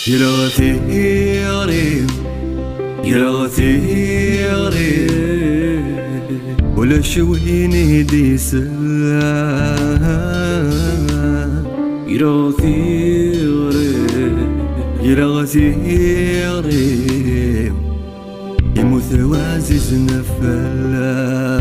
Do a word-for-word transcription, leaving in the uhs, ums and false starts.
Greɣ tiɣri, greɣ tiɣri, ulac win i d-isel. Greɣ tiɣri, greɣ tiɣri, yemmut waziz n fell-as.